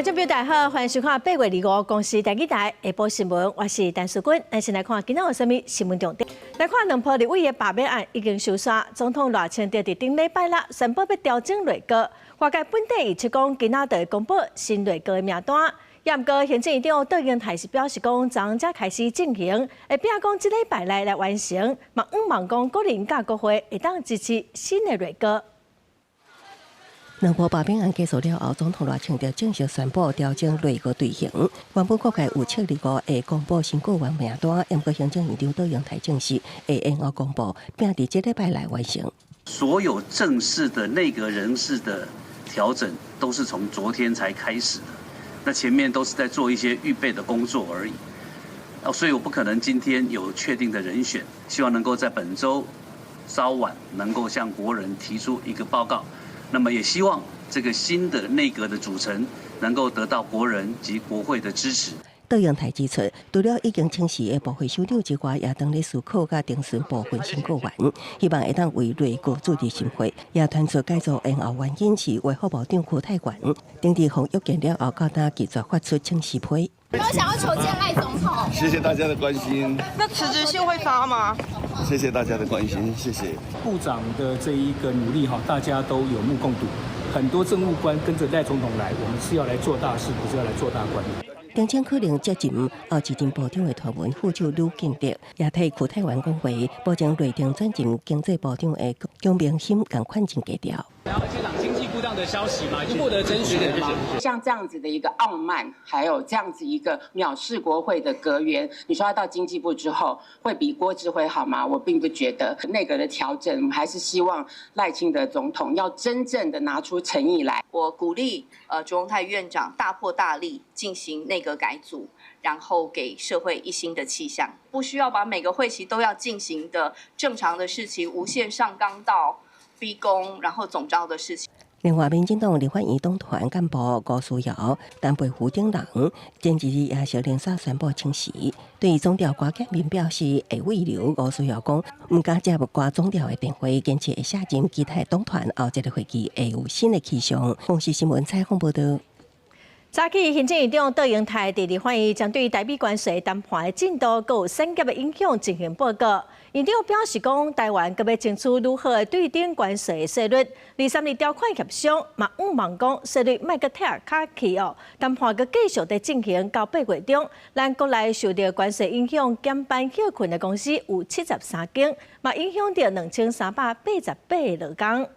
觀眾朋友大家好，歡迎收看8月25公視台語台下晡新聞，我是陳淑君。咱先來看今仔有啥物新聞重點。來看兩波立委的罷免案已經收煞，總統賴清德佇頂禮拜六宣布欲調整內閣，外界本底預測講今仔就會公布新內閣的名單。也毋過行政院長卓榮泰是表示講，昨昏才開始進行，會拼講這禮拜內來完成，嘛向望講國人佮國會會當支持新的內閣。兩波罷免案結束了後，總統賴清德正式宣布調整內閣隊形。原本各界預測25會公布新閣員名單，毋過行政院長卓榮泰證實會延後公布，並佇這禮拜內完成。所有正式的內閣人事的調整，都是從昨天才開始的，那前面都是在做一些預備的工作而已。所以我不可能今天有確定的人選，希望能夠在本週稍晚能夠向國人提出一個報告。那麼也希望這個新的內閣的組成能夠得到國人及國會的支持。卓榮泰指出，除了已經請辭的部會首長之外，也當咧思考佮徵詢部分新閣員，希望會當為內閣注入心血。也傳出改組延後原因是衛福部長邱泰源，頂佇防疫件了後，到今拒絕發出請辭批。有想要求見賴總統。謝謝大家的關心。那辭職信會發嗎？謝謝大家的關心，謝謝。部長的這一個努力哈，大家都有目共睹。很多政務官跟着賴總統來，我們是要來做大事，不是要來做大官。並且可能接任後市政部長的傳聞副手呂建德，也替邱泰源講話，目前內定轉任經濟部長的蔣明鑫仝款真低調。經濟部長的消息嘛，已經獲得證實了。像這樣子的一個傲慢，還有這樣子一個藐視國會的閣員，你說他到經濟部之後會比郭智輝好嗎？我並不覺得。內閣的調整，我們還是希望賴清德總統要真正的拿出誠意來。我鼓勵卓榮泰院長大破大立進行內閣改組，然後給社會一新的氣象。不需要把每個會期都要進行的正常的事情，無限上綱到逼宮，然後總召的事情。另外，民進黨立法院黨團幹部吳思瑤、陳培福等人，前一日也是連續宣布請辭。對於總調郭建民表示會慰留，吳思瑤講毋敢接郭總調的電話，堅持會卸任，期待黨團後一个會期會有新的氣象。公視新聞採訪報導。早起，行政院長卓榮泰佇立法院針對台美關稅談判的進度，閣有產業的影響進行報告。院長表示講，台灣閣欲爭取愈好的對等關稅稅率，二三二條款協商，嘛向望講稅率莫閣退較去哦。談判閣繼續佇進行到8月中，咱國內受著關稅影響減班歇困的公司有73間，嘛影響著2388個勞工。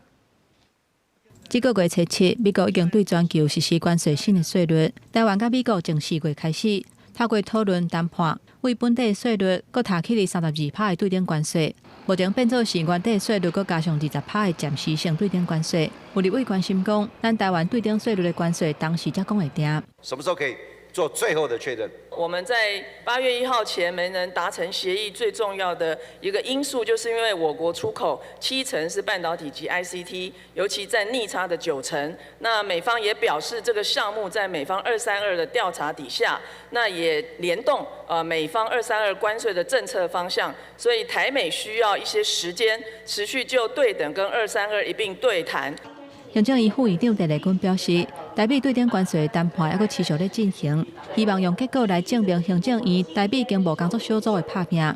這個月初七，美國已經對全球實施關稅新的稅率。台灣佮美國從4月開始透過討論談判，為本底稅率閣提起32%的對等關稅，目前變做是原底稅率閣加上二十趴的暫時性對等關稅。有立委關心講，咱台灣對等稅率的關稅當時才講會定。什麼時候可以做最後的確認？我們在8月1號前沒能達成協議，最重要的一個因素，就是因為我國出口7成是半導體及 ICT，尤其佔逆差的9成。那美方也表示，這個項目在美方二三二的調查底下，那也聯動美方二三二關稅的政策方向，所以台美需要一些時間，持續就對等跟二三二一併對談。行政院副院長鄭麗君表示，台美對等關稅談判猶閣持續咧進行，希望用結果來證明行政院台美經貿工作小組的拍拚。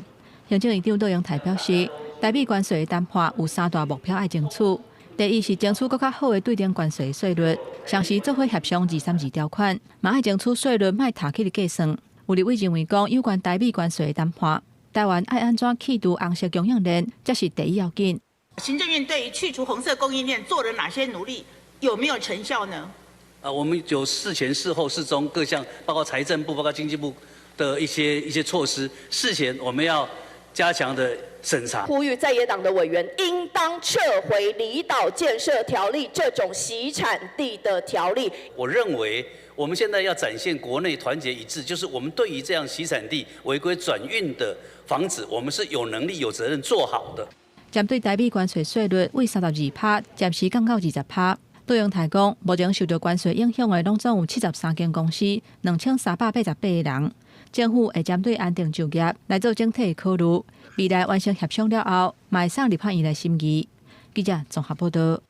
行政院長卓榮泰表示，台美關稅談判有三大目標愛爭取：第一是爭取閣較好的對等關稅稅率，同時做伙協商二三二條款，嘛愛爭取稅率莫提起來計算。有立委認為講，有關台美關稅談判，台灣愛按怎去除紅色供應鏈，才是第一要緊。行政院對於去除紅色供應鏈做了哪些努力？有沒有成效呢？啊，我們有事前、事後、事中各項，包括財政部、包括經濟部的一些措施。事前我們要加強的審查。呼籲在野黨的委員應當撤回離島建設條例這種洗產地的條例。我認為我們現在要展現國內團結一致，就是我們對於這樣洗產地違規轉運的防止，我們是有能力、有責任做好的。針對台美關稅稅率為32%暫時降到20%。卓榮泰講，目前受著關稅影響的，攏總有73間公司，2388個人。政府會針對安定就業來做整體的考慮，未來完成協商了後，嘛會送立法院來審議。記者綜合報導。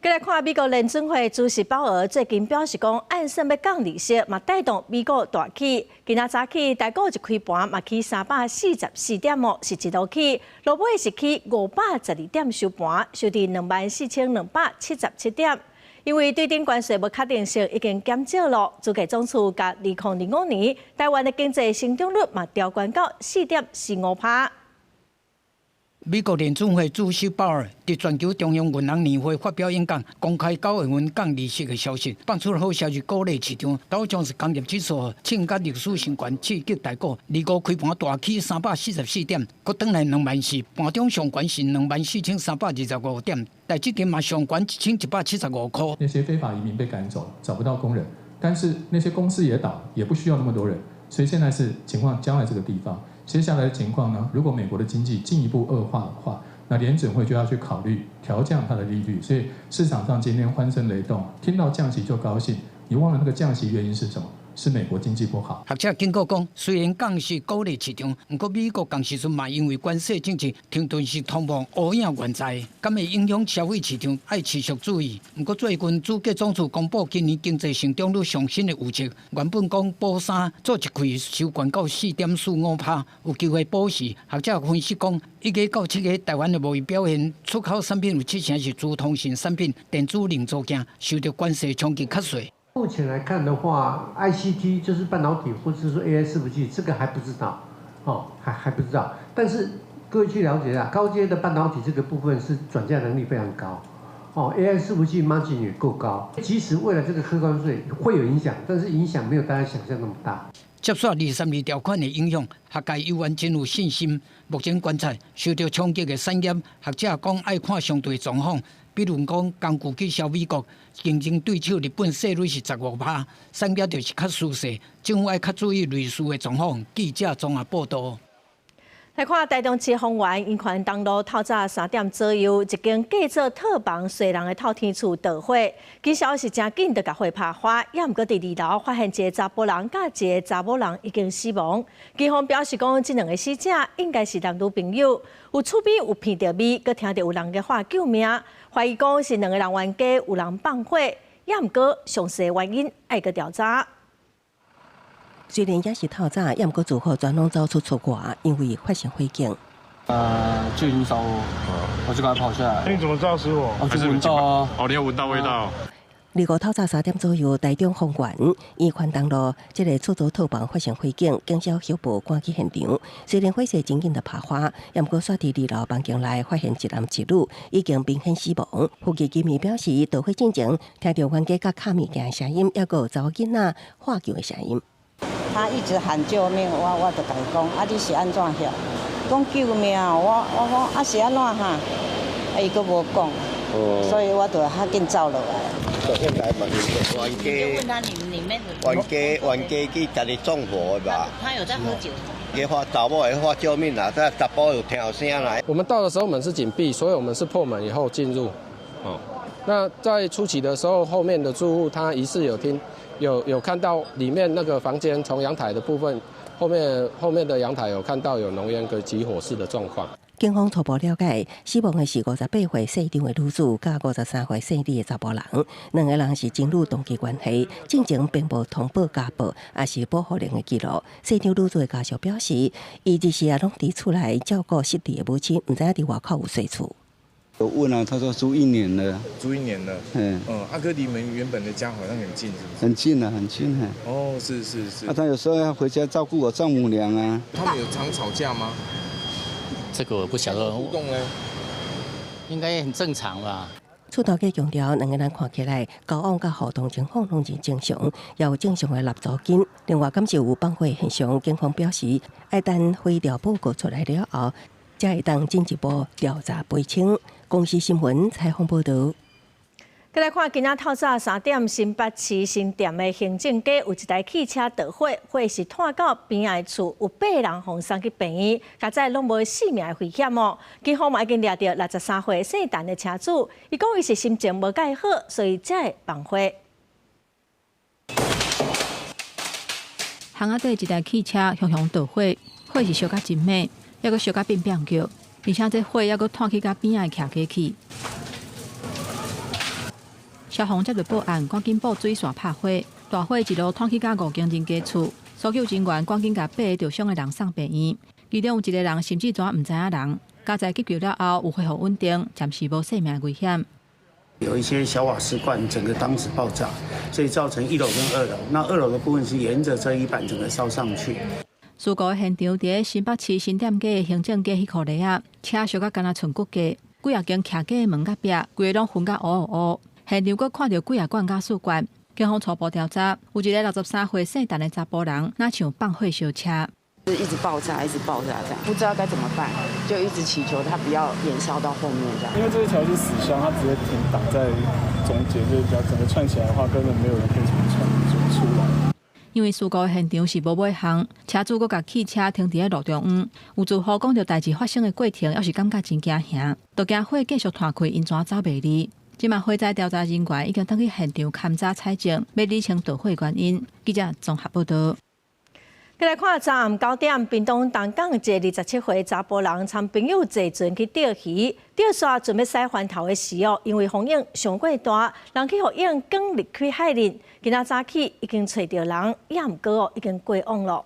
過來看美國聯準會主席鮑爾最近表示講，按算欲降利息，嘛帶動美股大起。今仔早起台股一開盤嘛起344點哦，是一路起，落尾是起512點收盤，收佇24,277點。因為對頂關稅無確定性已經減少了，主計總處共2025年台灣的經濟成長率嘛調懸到4.45%。美國聯準會主席鮑爾佇全球中央銀行年會發表演講，公開9月份降利息的消息，放出好消息鼓勵市場。道瓊斯工業指數創甲歷史新高，刺激台股。二五開盤大起344點，閣轉來2萬4，盤中上懸是24,325點，台積電嘛上懸1175塊。那些非法移民被趕走，找不到工人，但是那些公司也倒，也不需要那麼多人，所以現在是情況僵在這個地方。接下來的情況呢？如果美國的經濟進一步惡化的話，那聯準會就要去考慮調降它的利率。所以市場上今天歡聲雷動，聽到降息就高興。你忘了那個降息原因是什麼？是美國經濟不好。學者警告講，雖然降息鼓勵市場，毋過美國仝時陣嘛因為關稅政策停頓式通膨烏影存在，敢會影響消費市場，愛持續注意。毋過最近主計總處公布今年經濟成長率上新的預測，原本講保三做一季收懸到4.45%，有機會保四。學者分析講，1月到7月台灣的貿易表現，出口產品有七成是資通訊產品、電子零組件，受著關稅衝擊較細。目前來看的話，ICT 就是半導體，或者是說 AI 伺服器，這個還不知道，哦，還不知道。但是各位去了解一下，高階的半導體這個部分是轉嫁能力非常高，哦，AI 伺服器 margin 也夠高。即使未來這個課關稅會有影響，但是影響沒有大家想象那麼大。接續232條款的影響，學界猶原真有信心。目前觀察受著衝擊的產業，學者講愛看相對狀況。比如講，工具機銷美國競爭對手日本稅率是15%，產業就是較輸勢，政府愛較注意類似的狀況。記者綜合報道。來看台中市豐原英權東路透早3點左右，一間改做套房濟人的透天厝著火，警消是誠緊就共火拍花，也毋過佇二樓發現一个查埔人佮一个查某人已經死亡。警方表示講，這兩个死者應該是男女朋友，有厝邊有鼻著味，閣聽著有人咧喊救命，懷疑講是兩个人冤家有人放火，也毋過詳細原因愛閣調查。雖然也是透早，也毋過住戶全攏走出厝外，因為發生火警。就已經燒，我就趕快跑下來。你怎麼知道失火？我就聞到啊。哦，你有聞到味道。二五透早3點左右，台中豐原伊權東路這个出租套房發生火警，警消協報趕去現場。雖然火勢真緊就拍花，也毋過煞佇二樓房間內發現一男一女已經明顯死亡。附近居民表示，著火進前聽著冤家佮敲物件的聲音，抑閣有查某囡仔喊救的聲音。他一直喊救命，我就共伊講，啊你是按怎曉？講救命，我講啊是按怎哈？啊伊閣無講，所以我就較緊走落來。應該嘛是冤家，冤家冤家去家己縱火的吧？他有在喝酒。伊喊查某會喊救命啊！這查埔有聽有聲來。我們到的時候門是緊閉，所以我們是破門以後進入。哦，那在初期的時候，後面的住戶他疑似有聽。有看到裡面那個房間，從陽台的部分，後面的陽台有看到有濃煙跟起火勢的狀況。警方初步了解，死亡的是58歲姓張的女子，佮53歲姓李的查埔人，兩个人是情侶同居關係，進前並無通報家暴，抑是保護令的記錄。姓張女子的家屬表示，伊日時也攏佇厝內照顧失智的母親，毋知影佇外口有細厝。我問了，他說租一年了。租一年了。嗯。嗯，阿哥離你們原本的家好像很近，是不是？很近啊，很近啊。哦，是是是。啊，他有時候要回家照顧我丈母娘啊。他們有常吵架嗎？這個我不曉得。互動呢？應該很正常吧。厝頭家強調，兩个人看起來交往佮互動情況攏真正常，也有正常的納租金。另外，敢是有放火現象，警方表示，愛等火調報告出來了後，才會當進一步調查釐清。公視新聞採訪報導。閣來看，今仔透早3點，新北市新店的興正街有一台汽車著火，火是湠到邊仔的厝，有八人予送去病院，佳哉攏無性命的危險哦。警方嘛已經掠著63歲姓陳的車主，伊講伊是心情無蓋好，所以才會放火。巷仔底一台汽車雄雄著火，火是燒甲真猛，抑閣燒甲變變叫，而且這火抑閣湠去甲邊仔的徛家去。消防接到報案，趕緊布水線拍火，大火一路湠去到五間人家厝，搜救人員趕緊共八个著傷的人送病院，其中有一个人甚至跩毋知影人。佳哉急救了後有恢復穩定，暫時無性命危險。有一些小瓦斯罐，整個當時爆炸，所以造成一樓跟二樓。那二樓的部分是沿著這一板整個燒上去。事故現場佇新北市新店街的行政街彼箍犁仔，車燒甲敢若賰骨架，幾仔間徛家的門佮壁，規个攏熏甲烏烏烏。現場閣看著幾仔罐瓦斯罐，警方初步調查，有一个63歲姓陳的查埔人，若像放火燒車。是一直爆炸，一直爆炸，這樣不知道該怎麼辦，就一直祈求它不要延燒到後面這樣。因為這一條是死巷，它直接停擋在中間，就是只要整個串起來的話，根本沒有人可以從串出來。因為事故的現場是無尾巷，車主閣共汽車停佇咧路中央，有住戶講著代誌發生的過程，猶是感覺真驚嚇，就驚火繼續湠開，𪜶怎走袂離。這馬火災調查人員已經轉去現場勘查採證，欲理清導火原因。記者綜合報道。繼來看，昨暗9點，屏東東港一個27歲查埔人，參朋友坐船去釣魚，釣煞準備駛帆頭的時哦，因為風湧傷過大，人去予湧捲入去海裡。今仔早起已經揣著人，也毋過哦，已經過往囉。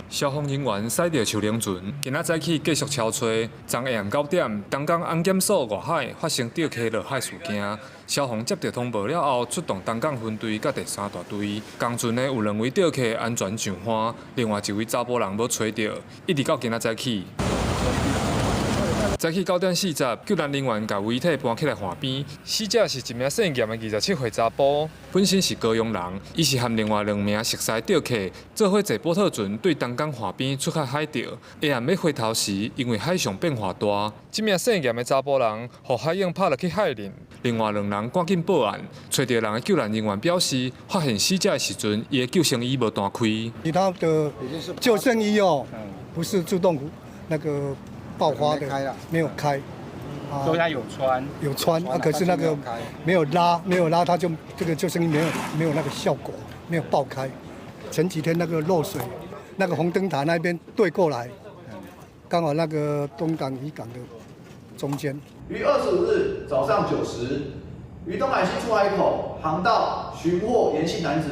消防人員駛著樹輪船，今仔早起繼續搜揣。昨下暗9點，東港安檢所外海發生釣客落海事件。消防接到通報了後，出動東港分隊佮第三大隊。仝船的有兩位釣客安全上岸，另外一位查埔人無揣著，一直到今仔早起。早起9點40，救援人員共遺體搬起來岸邊。死者是一名姓嚴的27歲查埔，本身是高雄人。伊是和另外兩名熟似釣客，做伙坐波特船對東港岸邊出海海釣。下暗欲回頭時，因為海上變化大，這名姓嚴的查埔人予海湧拍落去海裡。另外兩人趕緊報案，揣著人的救援人員表示，發現死者的時陣，伊的救生衣無彈開。其他的救生衣哦，不是自動那個。爆發的沒有開，所以他有穿，有穿啊，可是那個沒有拉，沒有拉，他就這個救生衣沒有那個效果，沒有爆開。前幾天那個漏水，那個紅燈塔那邊對過來，剛好那個東港漁港的中間。於25日早上9時，於東海溪出海口航道尋獲嚴姓男子，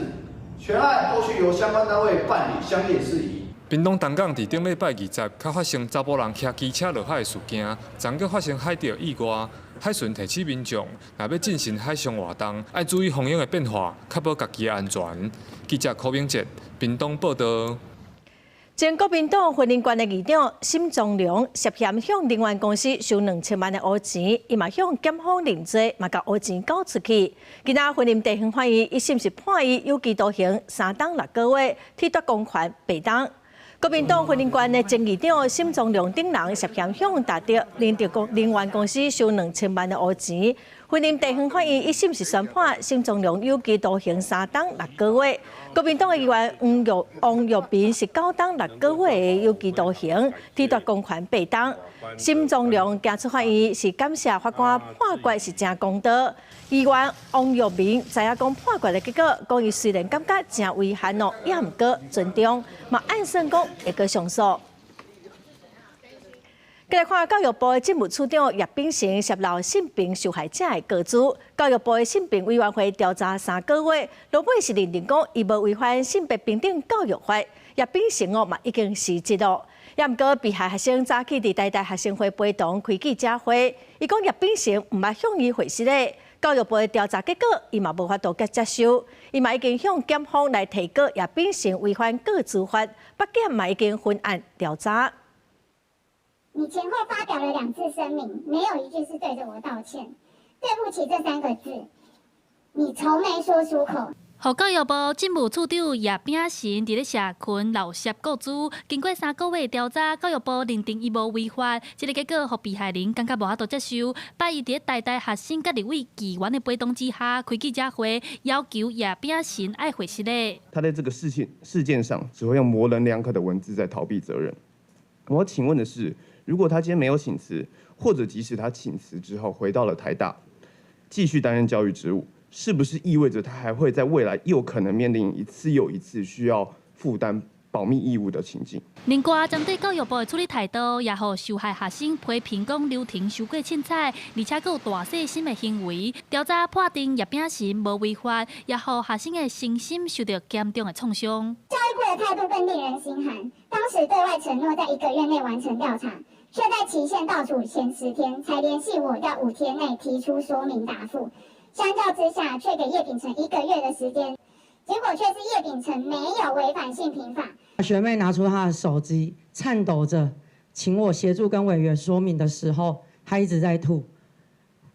全案後續由相關單位辦理相應事宜。屏東東港佇頂禮拜20，較發生查埔人騎機車落海的事件，昨閣發生海釣意外。海巡提醒民眾，若欲進行海上活動，愛注意風湧的變化，確保家己的安全。記者柯明哲，屏東報道。前國民黨雲林縣的議長沈宗良涉嫌向能源公司收2000萬的烏錢，伊嘛向檢方認罪，嘛共烏錢交出去。今仔雲林地方法院一審是判伊有期徒刑3冬6個月，褫奪公權8冬。國民黨雲林縣的前議長沈宗良等人涉嫌向達德林德公能源公司收2000萬的烏錢，雲林地方法院一審是宣判沈宗良有期徒刑3冬6個月。國民黨的議員王玉民是9冬6個月的有期徒刑，褫奪公權8冬。沈宗良行出法院是感謝法官判決是誠公道。議員王玉民知影講判決的結果，講伊雖然感覺誠遺憾哦，也毋過尊重，嘛按算講會閣上訴。繼來看教育部的政務處長葉秉成涉漏性平受害者的個資，教育部的性平委員會調查3個月，落尾是認定講伊無違反性別平等教育法，葉秉成哦嘛已經辭職咯。也毋過被害學生早起佇台大學生會陪同開記者會，伊講葉秉成毋捌向伊回失禮。教育部的調查結果，伊嘛無法度接受，伊嘛已經向檢方來提告葉秉成違反個資法，北檢嘛已經分案調查。你前後發表了兩次聲明，沒有一句是對著我道歉，對不起這三個字，你從沒說出口。予教育部政務處長葉秉成佇咧社群漏洩個資，經過3個月調查，教育部認定伊無違法，這个結果予被害人感覺無法度接受，拜一佇咧台大學生佮立委議員的陪同之下，開記者會，要求葉秉成愛回失禮。他在這個事件上，只會用模棱兩可的文字在逃避責任。我請問的是，如果他今天沒有請辭，或者即使他請辭之後回到了台大，繼續擔任教育職務，是不是意味着他還會在未來又可能面臨一次又一次需要負擔保保密義務的情境。另外，針對教育部的處理態度，也予受害學生批評講流程傷過凊彩，而且閣有大細心的行為。調查判定葉秉成無違法，也予學生的身心受到嚴重的創傷。教育部的態度更令人心寒。當時對外承諾在一個月內完成調查，卻在期限倒數前10天才聯繫我，要5天內提出說明答覆。相較之下，卻給葉秉成一個月的時間。結果卻是葉秉成沒有違反性平法。學妹拿出她的手機，顫抖着請我協助跟委員說明的時候，她一直在吐。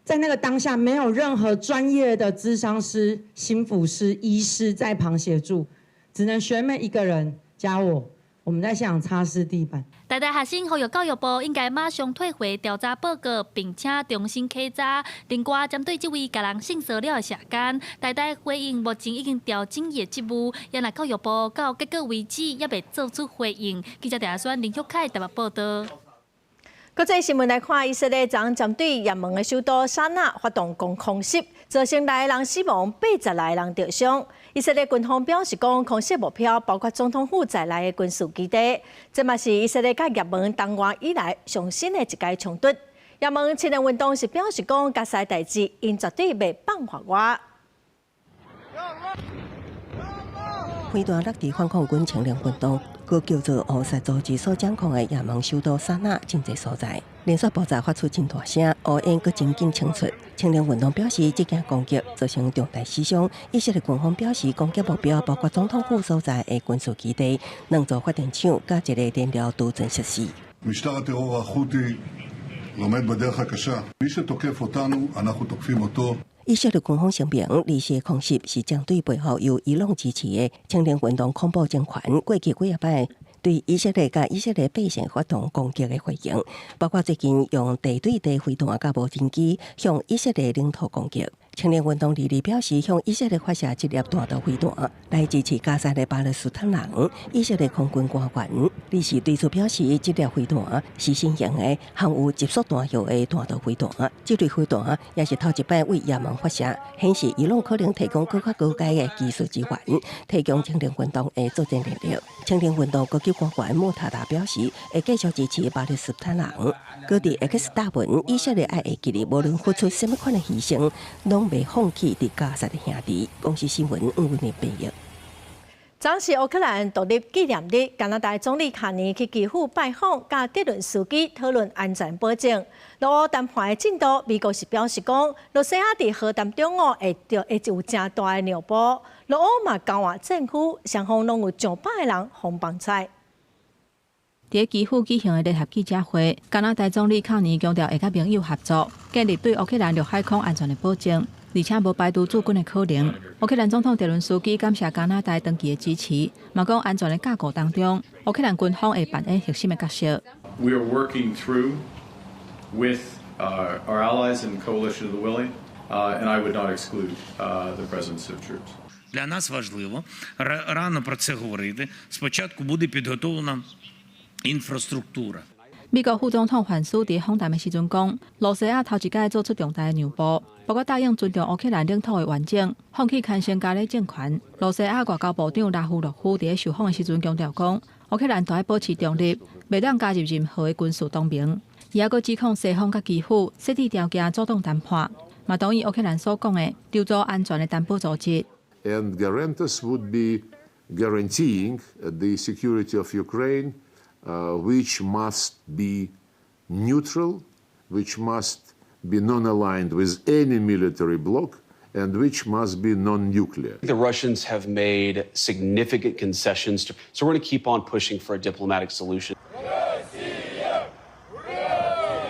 在那個當下，沒有任何專業的諮商師、心輔師、醫師在旁協助，只能學妹一個人加我。我們在現場擦拭地板。台大學生呼籲教育部應該馬上退回調查報告，並且重新稽查。另外，針對這位共人性騷擾的舍監，台大回應目前已經調整伊的職務，也若教育部到結果為止，猶未做出回應。記者鄭宣林旭凱台北報道。國際新聞來看，以色列昨針對也門的首都薩那發動空襲，造成六个人死亡，86个人著傷。以色列軍方表示講，空襲目標包括總統府在內的軍事基地。這嘛是以色列佮也門當月以來上新的一擺衝突。也門青年運動是表示講，加沙代誌𪜶絕對袂放予我。飛彈落佇反抗軍青年運動，閣叫做烏薩組織所掌控的也門首都薩那真濟所在，連續爆炸發出真大聲，烏煙閣真緊衝出。青年運動表示，這件攻擊造成重大死傷。以色列軍方表示，攻擊目標包括總統府所在的軍事基地、兩座發電廠、佮一个燃料儲存設施。 משטר הטרור החות'י לומד בדרך הקשה. מי שתוקף אותנו, אנחנו תוקפים אותו. 以色列軍方聲明，這次空襲是針對背後由伊朗支持的青年運動恐怖政權過去幾仔擺對以色列佮以色列百姓發動攻擊的回應，包括最近用地對地飛彈佮無人機向以色列領土攻擊。青年運動二日表示，向以色列發射一粒彈道飛彈來支持加沙的巴勒斯坦人。以色列空軍官員二四對此表示，這粒飛彈是新型的含有集束彈藥的彈道飛彈。這類飛彈也是頭一擺對也門發射，顯示伊朗可能提供閣較高階的技術支援，提供青年運動的作戰能力。青年運動高級官員莫塔達表示，會繼續支持巴勒斯坦人。閣佇 X 貼文，以色列愛會記得，無論付出啥物款的犧牲，攏袂放棄佇加沙的兄弟。公視新聞黃文玲編譯。昨是烏克蘭獨立紀念日，加拿大總理卡尼去基輔拜訪，佮澤倫斯基討論安全保證。俄烏談判的進度，美國是表示講，羅西亞佇和談中哦會會有誠大的讓步。俄烏嘛交換戰俘，雙方攏有上百个人予放出。佇基輔舉行的聯合記者會，加拿大總理卡尼強調會佮盟友合作，建立對烏克蘭陸海空安全的保證，而且無排除駐軍的可能。烏克蘭總統澤倫斯基感謝加拿大長期的支持，嘛講安全的架構當中，烏克蘭軍方會扮演核心的角色。 We are working through with our allies in the coalition of the willing, and I would not exclude the presence of troops. Для нас важливо рано про це говорити. Спочатку буде підготовлена інфраструктура. 美國副總統范斯佇訪談的時陣講，羅西亞頭一擺做出重大的讓步，包括答應尊重烏克蘭領土的完整，放棄牽成加勒政權。羅西亞外交部長拉夫洛夫佇受訪的時陣強調講，烏克蘭著愛保持中立，袂當加入任何的軍事同盟。伊猶閣指控西方佮基輔設置條件阻擋談判，嘛同意烏克蘭所講的籌組安全的擔保組織。 And guarantors would be guaranteeing the security of Ukraine, which must be neutral, which must be non-aligned with any military bloc, and which must be non-nuclear. The Russians have made significant concessions, so we're going to keep on pushing for a diplomatic solution.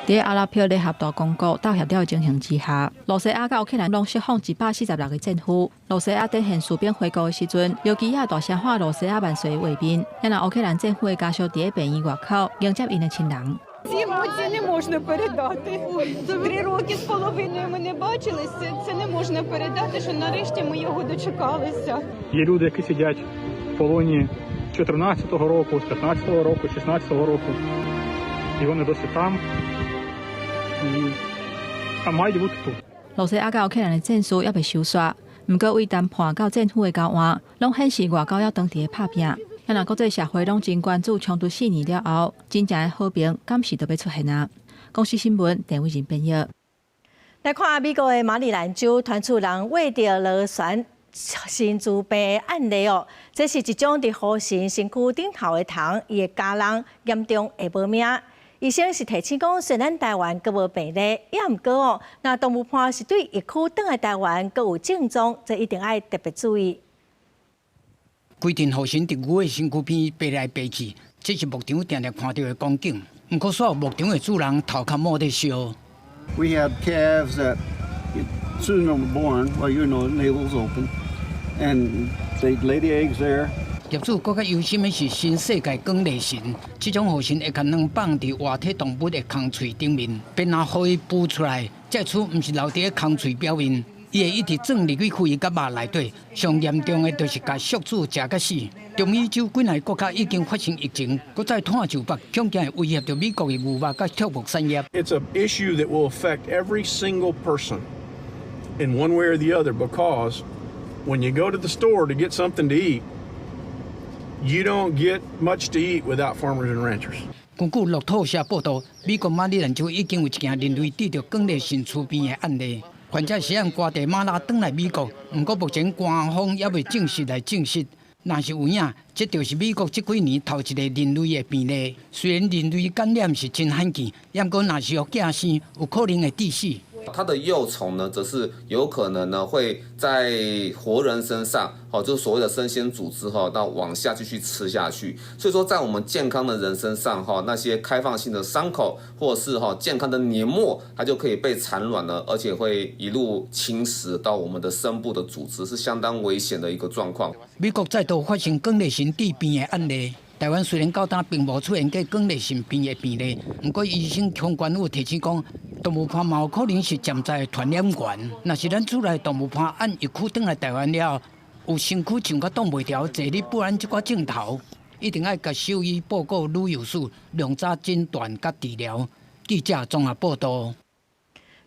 佇阿拉伯聯合大公國鬥協調的情形之下，羅西亞佮烏克蘭攏釋放146個戰俘。羅西亞展現士兵回國的時陣，尤其亞大聲喊羅西亞萬歲的畫面，也讓烏克蘭戰俘的家屬佇病院外口迎接𪜶的親人。 Ці емоції не можна передати. 3 роки з половиною ми не бачилися. Це не можна передати, що нарешті ми його дочекалися. Є люди, які сидять в полоні з 14-го року, з 15-го року, з 16-го року. І вони досі там. І а мають бути тут. 羅西亞佮烏克蘭的戰事猶未收煞，毋過為談判到戰俘的交換，攏顯示外交猶當佇咧拍拚。也若國際社會攏真關注衝突4年了後，真正的和平敢是都欲出現啊？公視新聞鄭偉仁編譯。來看美國的馬里蘭州傳出人餵著螺旋心蹠病的案例哦，這是一種佇猴硪身軀頂頭的蟲，伊會咬人嚴重會無命。醫生是提醒講，雖然台灣閣無病例，也毋過哦，若動物伴是對疫區轉來台灣閣有症狀，這一定愛特別注意。規陣猴硪佇牛的身軀邊爬來爬去，這是牧場定定看著的光景。毋過所有牧場的主人頭殼冒咧燒。 We have calves that soon as they're born, well, navel's open, and they lay the eggs there. 業主閣較憂心的是新世界捲螺蟳，這種猴硪會共卵放佇活體動物的空喙頂面，便若予伊孵出來，這蛀毋是留佇咧空喙表面，伊會一直鑽入去肺佮肉內底。上嚴重的就是共宿主食甲死。中美洲幾若個國家已經發生疫情，閣再湠就北，恐驚會威脅著美國的牛肉佮畜牧產業。 It's an issue that will affect every single person in one way or the other because when you go to the store to get something to eat, you don't get much to eat without farmers and ranchers. 根據路透社報道，美國馬里蘭州已經有一件人類得著捲螺蟳蛆病的案例，患者是按瓜地馬拉轉來美國，毋過目前官方猶未正式來證實。若是有影，這就是美國這幾年頭一個人類的病例。雖然人類感染是真罕見，毋過若是予囝生，有可能會致死。它的幼蟲呢，則是有可能呢會在活人身上，哦，就是所謂的生鮮組織哈，到往下繼續吃下去。所以說，在我們健康的人身上，哈，那些開放性的傷口，或者是哈健康的黏膜，它就可以被產卵了，而且會一路侵蝕到我們的深部的組織，是相當危險的一個狀況。美國再度發生捲螺蟳致病的案例。台灣雖然到今並無出現過捲螺蟳病的病例，毋過醫生相關有提醒講，動物伴嘛有可能是潛在的傳染源。若是咱厝內動物伴按疫區轉來台灣了後，有身軀上較擋袂牢，坐咧不安這寡症頭，一定愛共獸醫報告旅遊史，量早診斷佮治療。記者綜合報道。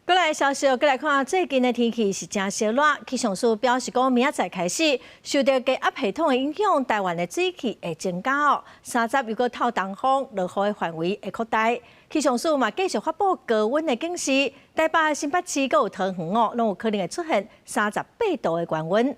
過來消息，過來看最近的天氣是誠燒熱。氣象署表示講，明仔載開始受著低壓系統的影響，台灣的水汽會增加哦。30如果透東風，落雨的範圍會擴大。氣象署嘛繼續發布高溫的警示，台北、新北市閣有桃園哦，攏有可能會出現38度的高溫。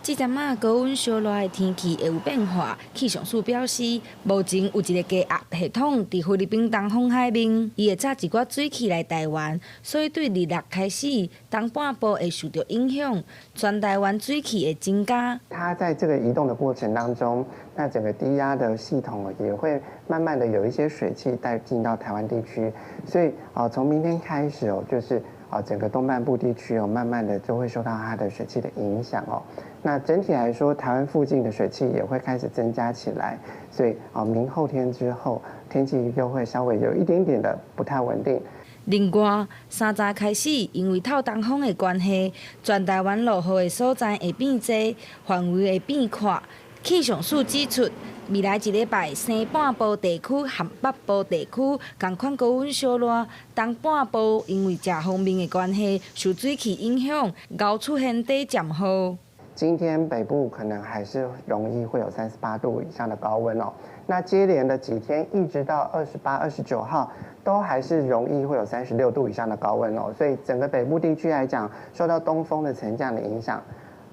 這陣仔高溫燒熱的天氣會有變化。氣象署表示，目前有一個低壓系統佇菲律賓東方海面，伊會載一寡水汽來台灣，所以對26開始，東半部會受著影響，全台灣水汽會增加。它在這個移動的過程當中，那整個低壓的系統也會慢慢的有一些水汽帶進到台灣地區，所以啊，從明天開始哦，就是啊，整個東半部地區哦，慢慢的就會受到它的水汽的影響哦。那整體來說，台灣附近的水汽也會開始增加起來，所以啊，明後天之後，天氣又會稍微有一點點的不太穩定。另外，30開始，因為透東風的關係，全台灣落雨的所在會變濟，範圍會變闊。氣象署指出，未來一禮拜，西半部地區和北部地區仝款高溫燒熱，東半部因為食鋒面的關係，受水汽影響，𠢕出現短暫雨。今天北部可能還是容易會有38度以上的高溫哦。那接連的幾天，一直到28、29號，都還是容易會有36度以上的高溫哦。所以整個北部地區來講，受到東風的沉降的影響，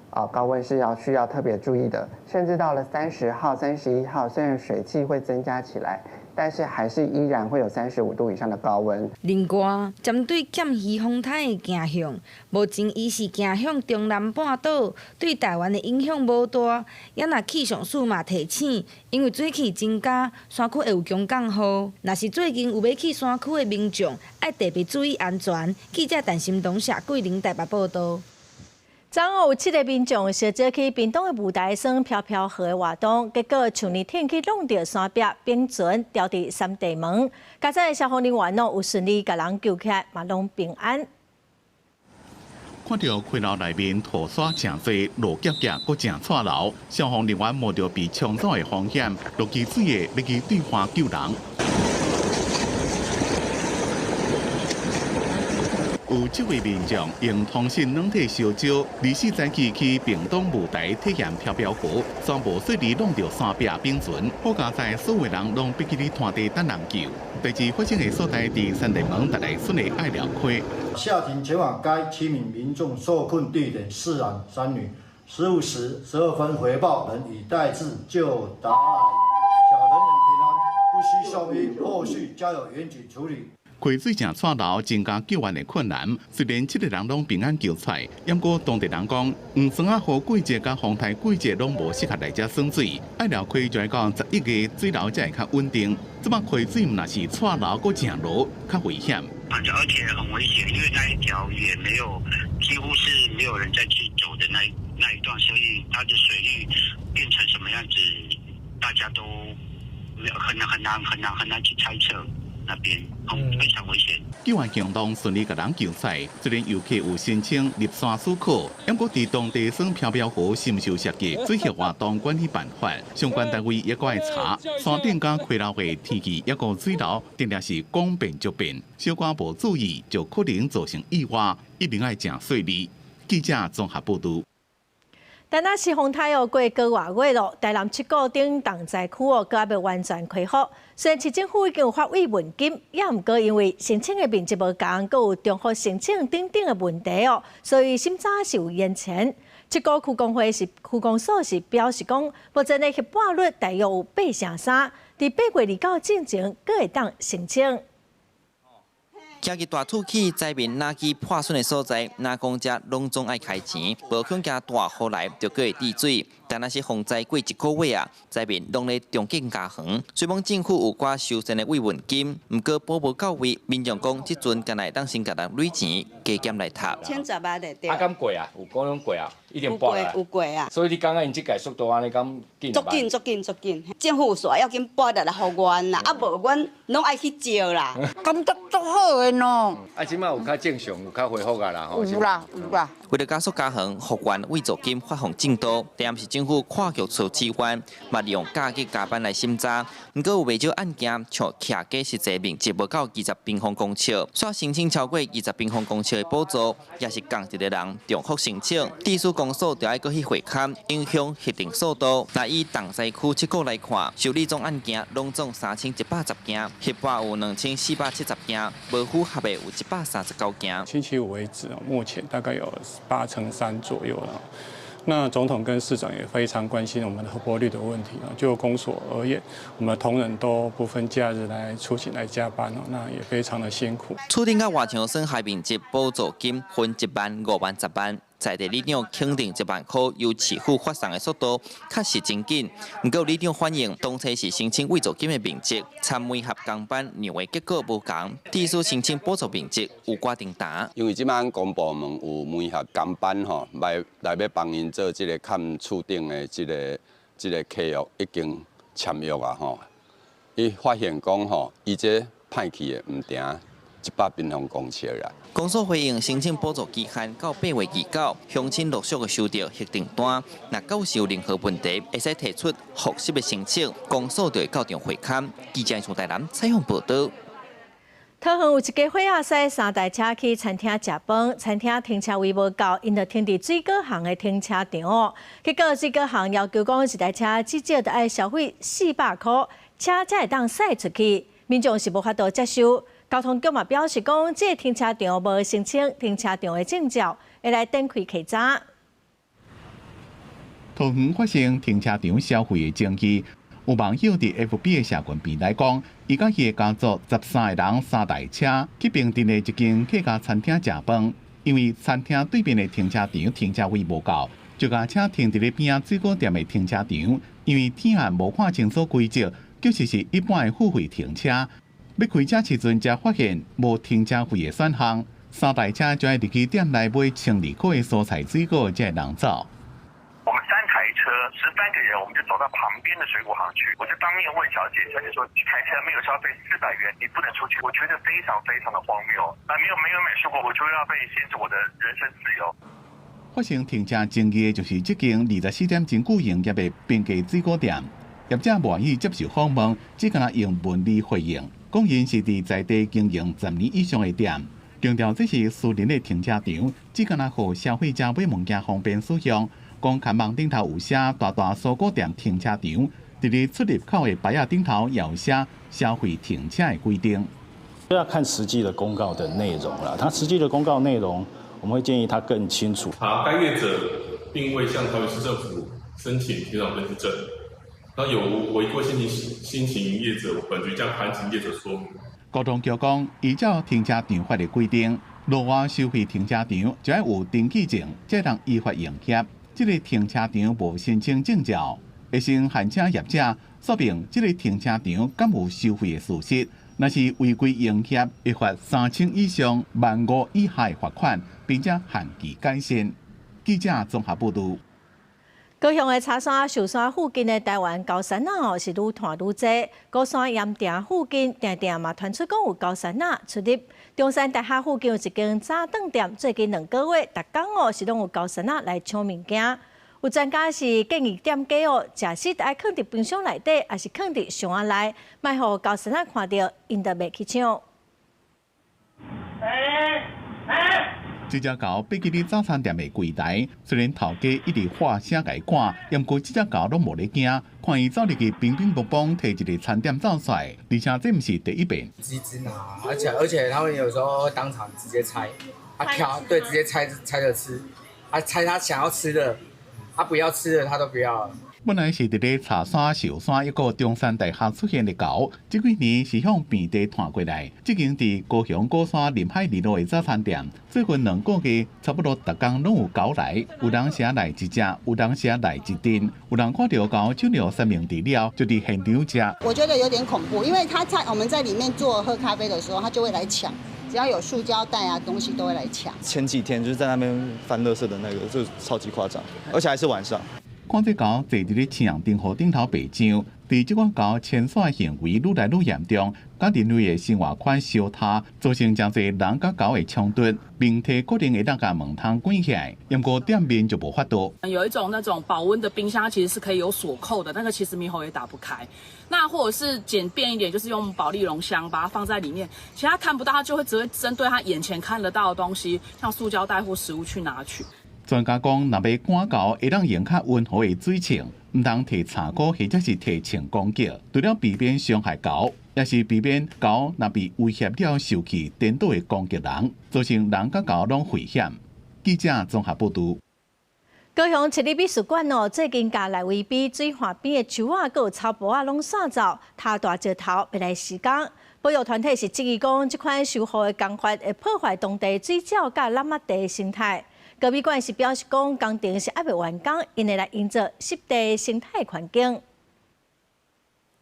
啊，高溫是要需要特別注意的。甚至到了30號、31號，雖然水汽會增加起來，但是還是依然會有35度以上的高溫。另外，針對劍魚風颱的行向，目前伊是行向中南半島，對台灣的影響無大。也若氣象署嘛提醒，因為水汽增加，山區會有強降雨。若是最近有欲去山區的民眾，愛特別注意安全。記者陳心東、謝桂玲台北報道。昨昏有七个民眾小姐去屏東的霧台耍飄飄河的活動，結果樹林天去弄著山壁冰船掉佇三地門，佳哉消防人員攏有順利共人救起來，嘛攏平安。看著溪流內面塗沙誠濟，路夾夾閣誠掣流，消防人員冒著被沖走的風險，落去水下欲去對岸救人。有七位民眾用通訊軟體相招，24早起去屏東霧台體驗飄飄河，煞無細膩弄著山壁冰船，好佳哉所有人攏逼去咧攤地等人救。代誌發生的所在佇三地門達來順的愛寮溪。下庭前往該七名民眾受困地點四男三女，15時12分回報人已帶至救達小人員平安，不需送醫，後續交由員警處理。溪水誠掣流，增加救援的困難。雖然七個人攏平安救出來，毋過當地人講，黃酸仔河季節佮風颱季節攏無適合來遮耍水。愛寮溪就愛到11月水流才會較穩定。這擺溪水毋若是掣流，閣誠濁，較危險。而且很危險，因為那一條也沒有，幾乎是沒有人再去走的那一段，所以它的水域變成什麼樣子，大家都很很難很難很難去猜測。那邊非常危險。救援行動順利共人救出來，雖然遊客有申請入山許可，毋過佇當地耍飄飄河是毋是有涉及水域活動管理辦法？相關單位也閣愛查山頂佮溪流的天氣，抑閣水流，定定是講變就變，小可無注意就可能造成意外，一定愛誠細膩。記者綜合報導。台南市風颱哦過個外月咯，台南七股等重災區哦，閣猶未完全恢復。雖然市政府已經有發慰問金，也毋過因為申請的面積無仝，閣有重複申請等等的問題哦，所以審查是有延遲。七股區公會是區公所是表示講，目前的核撥率大約有83%，佇8月29進前閣會當申請。行去大土起，災民若去破損的所在，若講遮攏總愛開錢，無恐驚大雨來就閣會滴水。但若是洪災過一個月啊，災民攏咧重建家園。雖講政府有寡修繕的慰問金，毋過補無到位。民眾講，這陣敢若會當先共人累錢，加減來讀。10萬的對。啊，敢過啊？有講攏過啊？一定撥來。有過啊。所以你感覺𪜶這屆速度按呢敢緊？足緊足緊足緊，政府煞要緊撥力來復原啦，啊無阮攏愛去借啦。感覺足好的喏。啊，這擺有較正常，有較恢復啊啦吼。有啦有啦。為了加速家園復原慰助金發放進度，台南市政府跨局處支援，嘛利用假日加班來審查。毋過有袂少案件，像徛家實際面積無夠20平方公尺，煞申請超過20平方公尺的補助，也是仝一个人重複申請。地市公所就愛閣去會勘，影響核定速度。若以重災區七股來看，受理總案件攏總3110件，核撥有2470件，無符合的有139件。星期五為止，目前大概有83%左右了。那總統跟市長也非常關心我們的核撥率的問題啊。就公所而言，我們同仁都不分假日來出勤來加班哦，那也非常的辛苦。厝頂佮外牆損害面積補助金分1萬、5萬、10萬，在地里長肯定1萬箍由市府發送的速度確實真緊。毋過里長反映，當初是申請慰助金的面積，參媒合工班量的結果無仝，致使申請補助面積有寡重擔。因為這擺公部門有媒合工班吼，來來欲幫𪜶做這個崁厝頂的這個契約已經簽約啊吼，伊發現講吼，伊這歹去的毋定100平方公尺啦。公所回應申請補助期限到8月29，鄉親陸續的收著核定單。若閣有任何問題，會使提出複習的申請，公所就會到場會勘。記者從台南採訪報導。桃園有一家伙仔駛三台車去餐廳食飯，餐廳停車位無夠，𪜶就停佇水果行的停車場。結果水果行要求講，一台車至少著愛消費400箍，車才會當駛出去。民眾是無法度接受。交通局嘛表示講，這個停車場無申請停車場的證照，會來展開稽查。桃園發生停車場消費的爭議，有網友佇 FB 的社群平台講，伊佮伊的家族13个人三台車去平鎮的一間客家餐廳食飯，因為餐廳對面的停車場停車位無夠，就共車停佇咧邊仔水果店的停車場，因為天暗無看清楚規則，就是是一般的付費停車。欲開車時陣，才發現無停車費的選項，三台車就愛入去店內買12箍的蔬菜水果，才會通走。我們三台車13個人，我們就走到旁邊的水果行去。我就當面問小姐，小姐說：一台車沒有消費400元，你不能出去。我覺得非常非常的荒謬。啊，沒有買水果，我就要被限制我的人身自由。發生停車爭議的就是這間24點真久營業的平價水果店，業者無願意接受訪問，只敢若用文字回應。講𪜶是佇在地經營10年以上的店，強調這是私人的停車場，只干焦予消費者買物件方便使用。講看網頂頭有寫大大蔬果店停車場，佇咧出入口的牌仔頂頭也有寫消費停車的規定。要看實際的公告的內容啦，他實際的公告內容，我們會建議他更清楚。查該業者並未向桃園市政府申請停車場登記證，那有無違規新型營業者，本局將函請業者說明。交通局講，依照停車場法的規定，路外收費停車場就愛有登記證，才通依法營業。這个停車場無申請證照，會先限車業者說明這个停車場敢有收費的事實。若是違規營業，會罰3000以上15,000以下的罰款，並且限期改善。記者綜合報導。高雄的柴山、壽山附近的台灣高山仔哦，是愈傳愈濟。高山鹽埕附近，定定嘛傳出講有高山仔出入。中山大學附近有一間早頓店，最近2個月，逐工哦是攏有高山仔來搶物件。有專家是建議店家哦，食食愛囥佇冰箱內底，抑是囥佇箱仔內，莫予高山仔看著，𪜶就袂去搶。這隻猴爬去早餐店的櫃台，雖然頭家一直喊聲共伊趕，毋過這隻猴攏無咧驚，看伊走入去乒乒乓乓提一个餐點走出來，而且這毋是第一遍。一直拿，而且他們有時候會當場直接拆，他挑，對，直接拆拆著吃，他拆他想要吃的，他不要吃的他都不要。本來是佇咧柴山、壽山抑閣中山大學出現的猴，這幾年是向平地傳過來。這間佇高雄鼓山臨海二路的早餐店，最近2個月差不多逐工攏有猴來，有當時來一隻，有當時來一陣，有人看著猴搶著三明治了，就佇現場食。我覺得有點恐怖，因為他在我們在裡面坐喝咖啡的時候，他就會來搶，只要有塑膠袋啊東西都會來搶。前幾天就是在那邊翻垃圾的那個，就超級誇張，而且還是晚上。看這猴坐佇咧青紅燈號頂頭白上，佇這款猴遷徙行為愈來愈嚴重，佮人類的生活圈相疊，造成誠濟人佮猴的衝突。明體可能會當共門窗關起來，毋過店面就無法度。有一種那種保溫的冰箱，其實是可以有鎖扣的，那個其實獼猴也打不開。那或者是簡便一點，就是用保麗龍箱把它放在裡面，其實他看不到，他就會只會針對他眼前看得到的東西，像塑膠袋或食物去拿取。專家講，若欲趕猴，會當用較溫和的水銃，毋通提柴箍或者是提槍攻擊，除了避免傷害猴，也是避免猴若被威脅了受氣，顛倒會攻擊人，造成人佮猴攏危險。記者綜合報導。高雄市立美術館哦，最近共內圍埤水岸邊的樹仔、閣有草埔仔攏散走，塌大石頭欲來施工。保育團體是質疑講，這款修護的工法會破壞當地水鳥佮湳仔地生態。高美館是表示講，工程是猶未完工，𪜶會來營造濕地生態環境。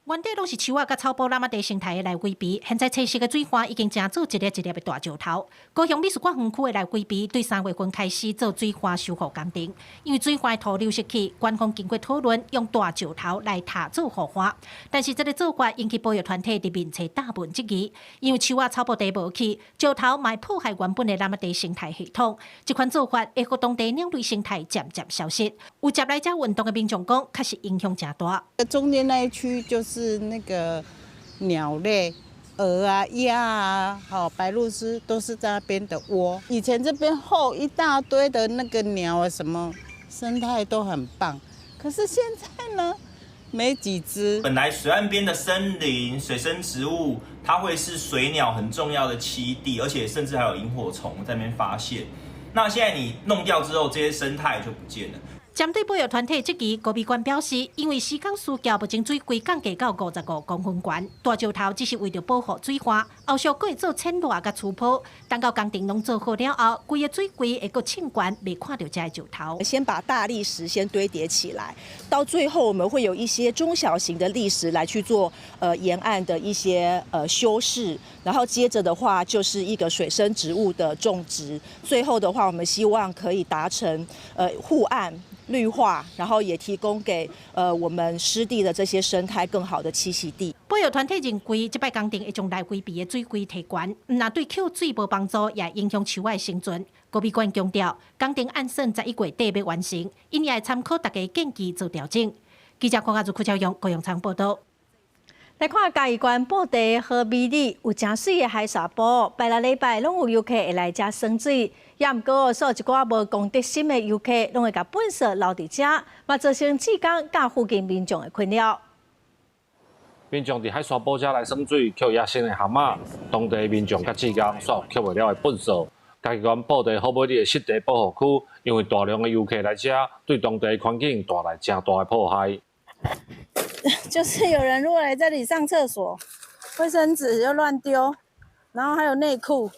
原底攏是樹仔佮草埔湳仔地生態的內圍埤，現在青色的水岸已經成做一粒一粒的大石頭。高雄美術館園區的內圍埤對3月份開始做水岸修護工程，因為水岸的土流失去，官方經過討論用大石頭來塔做護岸，但是這个做法引起保育團體佇面冊大問質疑，因為樹仔草埔地無去，石頭嘛會破壞原本的湳仔地生態系統，這款做法會予當地鳥類生態漸漸消失。有捷來遮運動的民眾講，確實影響誠大。中間那一區就是那個鳥類，鵝啊、鴨啊、好白鷺鷥都是在那邊的窩。以前這邊後一大堆的那個鳥啊，什麼生態都很棒。可是現在呢，沒幾隻。本來水岸邊的森林、水生植物，它會是水鳥很重要的棲地，而且甚至還有螢火蟲在那邊發現。那現在你弄掉之後，這些生態就不見了。針對保育團體質疑，高美館表示，因為施工需求，目前水櫃降低到55公分懸，大石頭只是為著保護水岸，後續閣會做淺熱佮粗鋪，等到工程攏做好了後，規个水櫃會閣凊懸，袂看著這个石頭。先把大礫石先堆疊起來，到最後我們會有一些中小型的礫石來去做沿岸的一些修飾，然後接着的話就是一個水生植物的種植，最後的話我們希望可以達成護岸。綠化，然後也提供給我們濕地的這些生態更好的棲息地。保育團體認為，這擺工程會將內圍埤的水櫃提懸，毋但對抾水無幫助，也影響樹仔的生存。高美館強調，工程按算11月底欲完成，𪜶也會參考大家建議做調整。記者郭家如、柯超勇、高永昌報道。來看嘉義縣布袋好美里有誠媠的海沙埔，拜六禮拜攏有遊客會來遮耍水，也毋過煞有一寡無公德心的遊客，攏會共糞埽留佇遮，嘛造成志工佮附近民眾的困擾。民眾佇海沙埔遮來耍水，抾野生的蚶仔，當地民眾佮志工煞抾袂了的糞埽。嘉義縣布袋好美里的濕地保護區，因為大量的遊客來遮，對當地環境帶來誠大的破壞。就是有人如果來這裡上廁所，衛生紙就亂丟，然後還有內褲，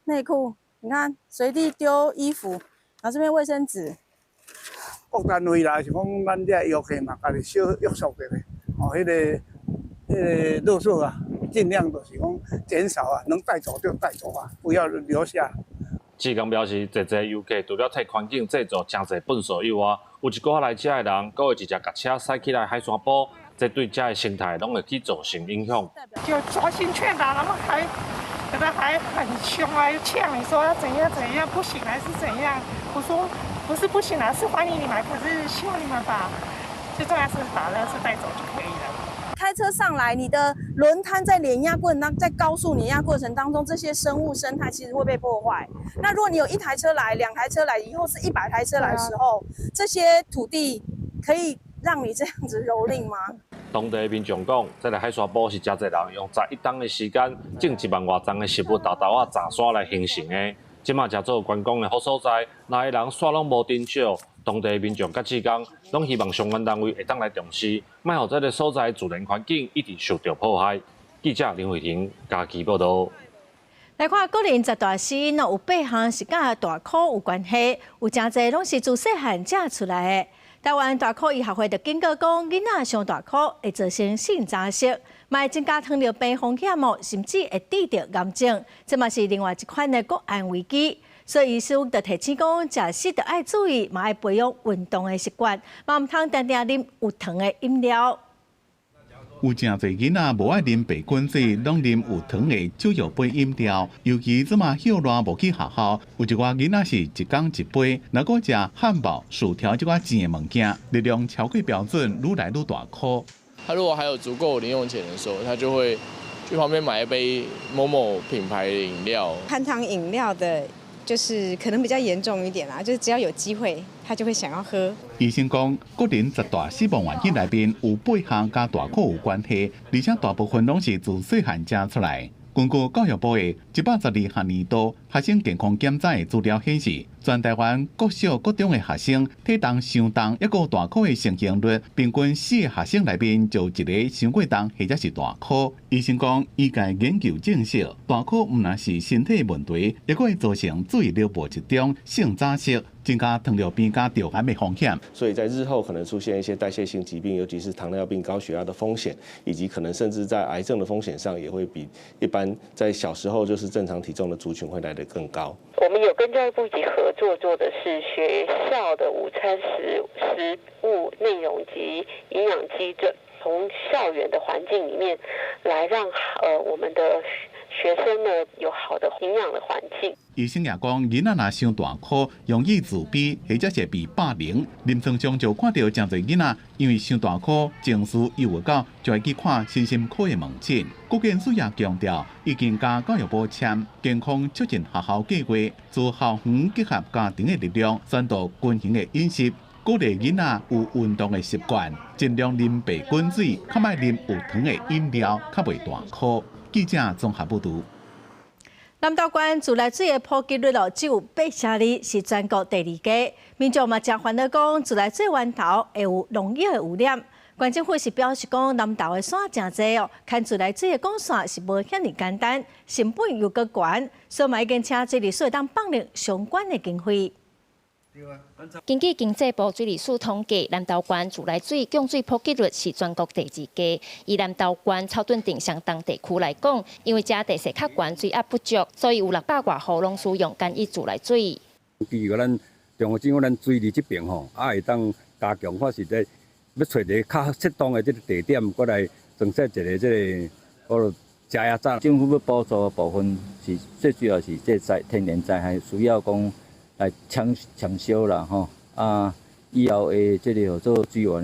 內褲，你看隨地丟衣服，然後這邊衛生紙。各單位啦，是講咱這遊客嘛，家己小約束著咧，哦，彼個垃圾啊，盡量就是講減少啊，能帶走就帶走啊，不要留下。志工表示，濟濟遊客除了替環境製造誠濟糞埽以外，有一寡來遮的人，閣會直接共車駛起來海沙埔，這對遮的生態攏會去造成影響。就專心勸導，他們還有的還很兇啊，又嗆你說要怎樣怎樣，不行還是怎樣？我說不是不行啊，是歡迎你們，可是希望你們把最重要是把垃圾帶走就可以了。開車上來，你的輪胎在碾壓過程當，在高速碾壓過程當中，這些生物生態其實會被破壞。那如果你有一台車來、兩台車來，以後是100台車來的時候，這些土地可以讓你這樣子蹂躪嗎？當地民眾講，這个海沙埔是誠濟人用11冬的時間種1萬外叢的植物豆豆仔雜沙來形成的。這馬成做觀光的好所在，來的人煞攏無珍少。當地民眾佮志工攏希望相關單位會當來重視，莫予這个所在自然環境一直受著破壞。記者林慧婷嘉義報導。來看國人十大死因有八項是佮大箍有關係，有誠濟攏是自細漢食出來的。台灣大箍醫學會就警告講，囡仔傷大箍會造成性早熟，嘛會增加糖尿病風險哦，甚至會得著癌症。這嘛是另外一款的國安危機。所以醫師就提醒講，食食著愛注意，嘛愛培養運動的習慣，嘛毋通定定啉有糖的飲料。有誠濟囡仔無愛啉白滾水，攏啉有糖的手搖杯飲料。尤其這馬歇熱無去學校，有一寡囡仔是一工一杯，若閣食漢堡、薯條這寡甜的物件，熱量超過標準，愈來愈大箍。他如果還有足夠零用錢的時候，他就會去旁邊買一杯某某品牌的飲料。含糖飲料的，就是可能比較嚴重一點啦，就是只要有機會，他就會想要喝。醫生講，國人十大死亡原因內面有八項佮大箍有關係，而且大部分攏是自細漢食出來。根據教育部的112學年度學生健康檢查的資料顯示，全台灣國小、國中的學生體重傷重，抑閣大箍的盛行率，平均四个學生內面就一个傷過重或者是大箍。醫生講，醫界研究證實，大箍毋但是身體問題，抑閣會造成注意力無集中、性早熟、增加糖尿病佮腸癌的風險。所以在日後可能出現一些代謝性疾病，尤其是糖尿病、高血壓的風險，以及可能甚至在癌症的風險上，也會比一般在小時候就是正常體重的族群會來得更高。我們有跟教育部一起合作做的是學校的午餐食物內容及營養基準，從校園的環境裡面來讓我們的學生呢有好的營養的環境。醫生也講，囡仔若傷大箍，容易自卑，或者是被霸凌。臨床上就看著誠濟囡仔，因為傷大箍，情緒憂鬱到，就會去看身心科的門診。國健署也強調，已經佮教育部簽健康促進學校計劃，自校園結合家庭的力量，宣導均衡的飲食，鼓勵囡仔有運動的習慣，盡量啉白滾水，較莫啉有糖的飲料，較袂大箍。記者綜合報導。南投縣自來水的普及率哦，只有8.2%，是全國第二低。民眾嘛誠煩惱講，自來水源頭會有農藥的污染。縣政府是表示講，南投的山誠濟哦，牽自來水的管線是無遐爾簡單，成本又閣懸，所以嘛已經請水利署當放入相關的經費。根據經濟部水利署統計，南投縣自來水供水普及率是全國第二低。以南投縣草屯鎮雙重地區來講，因為這地勢較懸，水壓不足，所以有600外戶攏使用簡易自來水。比如咱中央政府，咱水利這邊吼，啊會當加強，或是咧欲揣一个較適當的這个地點，過來增設一个這个哦加壓站。政府欲補助的部分是最主要是這天然災害需要講來搶修啦吼，啊，以後的這个叫做水源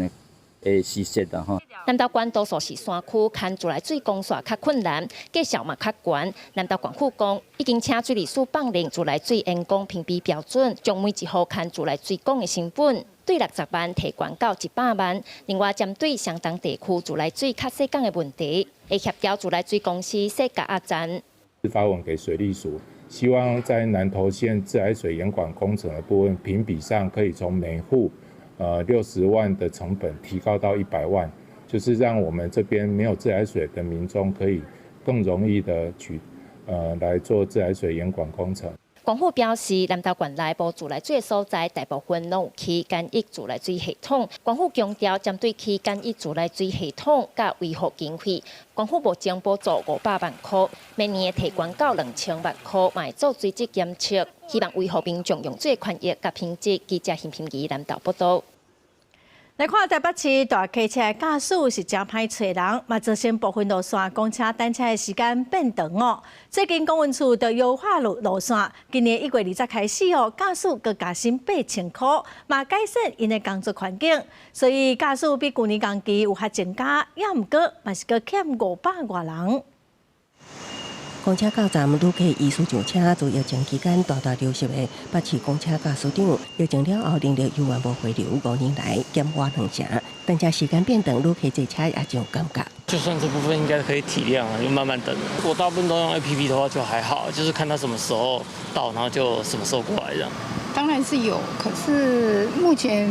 的的施設啦吼。南投縣多數是山區，牽自來水公線較困難，價數嘛較懸。南投縣府講，已經請水利署放令自來水員工評比標準，將每一戶牽自來水管的成本對60萬提懸到100萬。另外，針對雙重地區自來水較細港的問題，會協調自來水公司設加壓站。發文給水利署，希望在南投縣自來水延管工程的部分評比上，可以從每戶60萬的成本提高到100萬。就是讓我們這邊沒有自來水的民眾可以更容易的取，來做自來水延管工程。縣府表示，南投縣內無自來水的所在，大部分攏有起簡易自來水系統。縣府強調，針對起簡易自來水系統佮維護經費，縣府目前補助500萬箍，明年會提懸到2000萬箍，嘛會做水質檢測，希望維護民眾用水權益佮品質。記者陳品儀南投報導。來看台北市大客車駕駛是誠歹揣人，嘛造成部分路線公車等車的時間變長哦。最近公運處就優化路線，今年1月20開始哦，駕駛閣加薪8000箍，嘛改善𪜶的工作環境，所以駕駛比舊年同期有較增加，猶毋過嘛是閣欠500外人。公車到站，旅客依序上車。自疫情期間大大流失的北市公車駕駛長，疫情了後人力猶原無回流，5年來減倚兩成，等車時間變長，旅客坐車也真尷尬。就算這部分應該可以體諒啊，就慢慢等。我大部分都用 APP 的話就還好，就是看他什麼時候到，然後就什麼時候過來這樣。當然是有，可是目前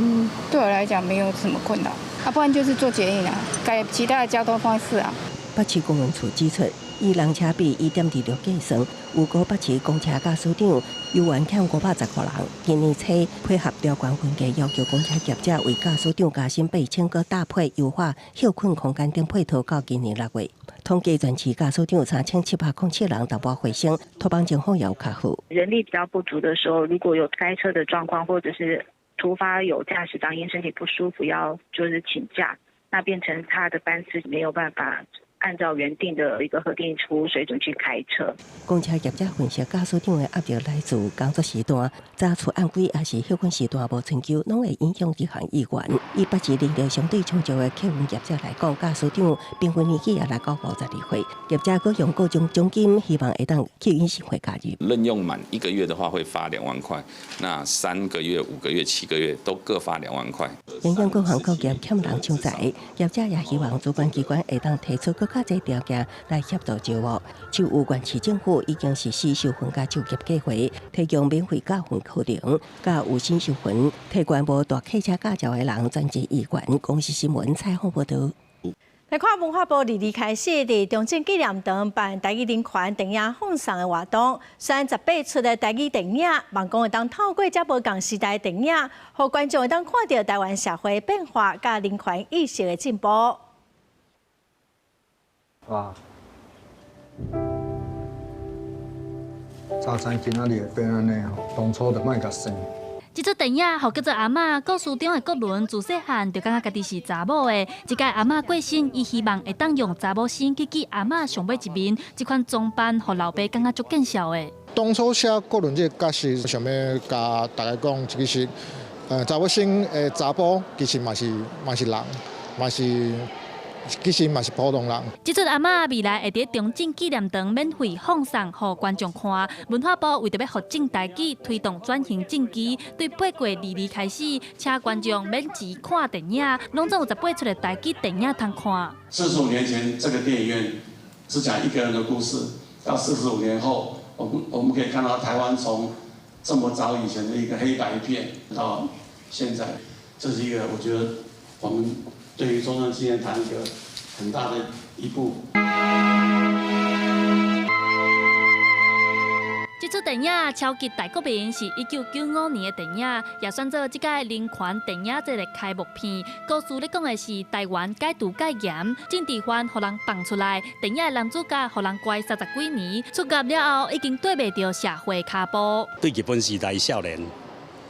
對我來講沒有什麼困擾。啊，不然就是坐捷運啊，改其他的交通方式啊。北市公運處指出，以人車比1.26計算，預估北市公車駕駛長猶原欠510個人。今年初配合調懸分價，要求公車業者為駕駛長加薪8000，閣搭配優化歇睏空間等配套，到今年6月，統計全市駕駛長3707人，淡薄回升，拖幫情況也有較好。人力比較不足的時候，如果有塞車的狀況，或者是突發有駕駛長因身體不舒服要就是請假，那變成他的班次沒有辦法按照原定的一個核定服務水準去開車。公車業者分析，駕駛長的壓力來自工作時段、早出晚歸，抑是歇睏時段無親像，攏會影響執行意願。以北市人力相對充足的客運業者來講，駕駛長平均年紀也來到52歲，業者閣用各種獎金，希望會當吸引新血加入。任用滿一個月的話，會發2萬塊；那3個月、5個月、7個月都各發2萬塊。影響各行各業欠人搶才，業者也希望主管機關會當提出閣較濟條件來協助招募。就有縣市政府已經實施受訓佮就業計劃，提供免費教訓課程，佮有薪受訓，提懸無大客車駕照的人轉職意願。公視新聞採訪報導。來看文化部二二開始佇中正紀念堂辦台語人權電影放送的活動，選18齣的台語電影，望講會當透過這無仝時代的電影，予觀眾會當看著台灣社會變化佮人權意識的進步。哇！早餐今仔日會變按呢吼，當初就莫共生。這齣電影予叫做阿嬤故事中的國倫，自細漢就感覺家己是查某的。這擺阿嬤過身，伊希望會當用查某身去見阿嬤上尾一面。這款裝扮，予老爸感覺足見笑的。當初寫國倫這個角色，想欲共大家講，其實，查某身的查埔，其實嘛是人，嘛是。其實嘛是普通人。這齣阿嬤未來會佇中正紀念堂免費放送，予觀眾看。文化部為著欲復振台語，推動轉型正義，對8月22開始，請觀眾免錢看電影，攏總有18齣的台語電影通看。45年前，這個電影院只講一個人的故事，到45年後，我們可以看到台灣從這麼早以前的一個黑白片，到現在，這是一個我覺得我們對於中正紀念堂一個很大的一步。這齣電影《超級大國民》是1995年的電影，也選做這屆人權電影節的開幕片。故事咧講的是台灣解毒戒嚴，政治犯予人放出來，電影的男主角予人關30幾年，出獄了後已經綴袂著社會跤步。對日本時代少年，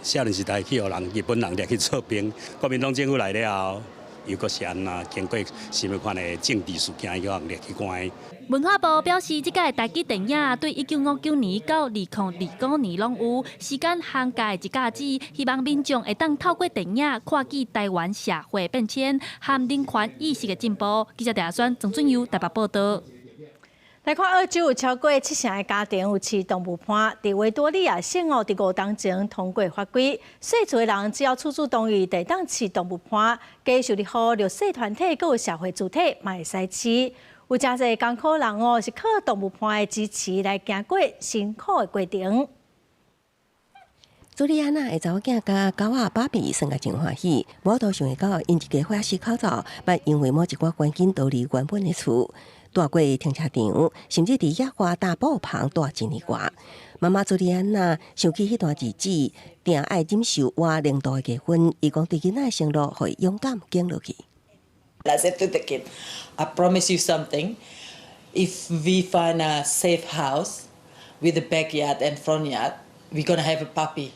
少年時代去予人日本人掠去做兵，國民黨政府來了後，又閣是按怎經過啥物款的政治事件，予人掠去關。文化部表示，這屆台語電影對1959年到2025年攏有時間涵蓋一甲子，希望民眾會當透過電影看見台灣社會變遷和人權意識的進步。記者鄭宣、曾俊佑台北報道。來看澳洲有超過七成的家庭有飼動物伴，佇維多利亞省哦，佇5冬前通過法規，細厝的人只要厝主同意，就會當飼動物伴，低收入戶、弱勢團體閣有社會主體嘛會使飼。有誠濟艱苦人哦，是靠動物伴的支持來行過辛苦的過程。朱莉安娜的查某囝佮狗仔芭比耍甲真歡喜，無法度想會到𪜶一家伙四口走，捌因為某一寡原因逃離原本的厝，蹛過停車場，甚至佇野外大布棚蹛一年外。媽媽朱莉安娜想起彼段日子，定愛忍受倚零度的低溫，伊講對囡仔的承諾，予伊勇敢扛落去。 I said to the kid, "I promise you something. If we find a safe house with a backyard and front yard, we're gonna have a puppy.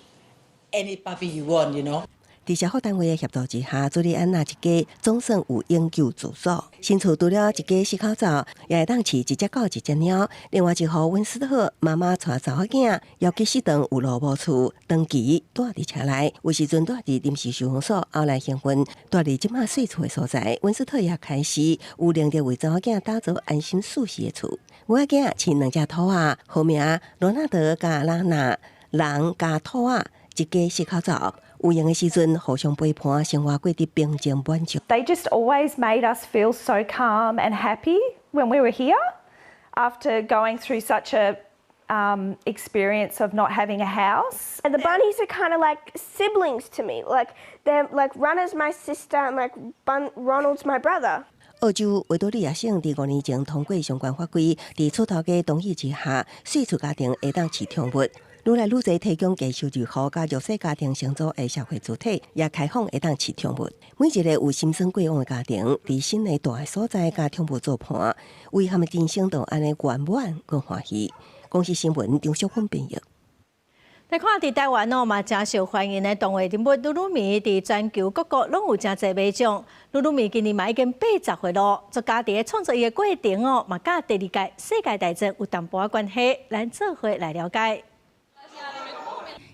Any puppy you want." 佇社福單位的協助之下，朱莉安娜一家總算有永久住所。新厝除了一家四口走，也會當飼一隻狗、一隻貓。另外一戶溫斯特媽媽帶查某囝，猶去四頓有路無厝，長期蹛佇車內。有時陣蹛佇臨時收容所，後來幸運蹛佇這馬細厝的所在。溫斯特也開始有能力為查某囝打造安心舒適的厝。母仔囝飼兩隻兔仔，號名羅納德佮拉娜，人佮兔仔一家四口走。有閒的時陣互相陪伴，生活過得平靜滿足。 They just always made us feel so calm and happy when we were here after going through such a experience of not having a house. And the bunnies are kind of like siblings to me. Like they're like Runner's my sister and like Ronald's my brother. 澳洲維多利亞省佇5年前通過相關法規，佇厝頭家同意之下，細厝家庭會當飼寵物。愈來愈濟提供低收入戶佮弱勢家庭成組的社會主體，也開放會當飼寵物。每一個有心酸過往的家庭，佇新的蹛的所在佮寵物做伴，遺憾的人生就按呢圓滿閣歡喜。公視新聞張淑芬編譯。來看佇台灣哦，嘛誠受歡迎的動畫人物魯魯米，佇全球各國攏有誠濟迷眾。魯魯米今年嘛已經80歲咯，作家佇咧創作伊的過程哦，嘛佮第二屆世界大戰有淡薄仔關係，咱做伙來了解。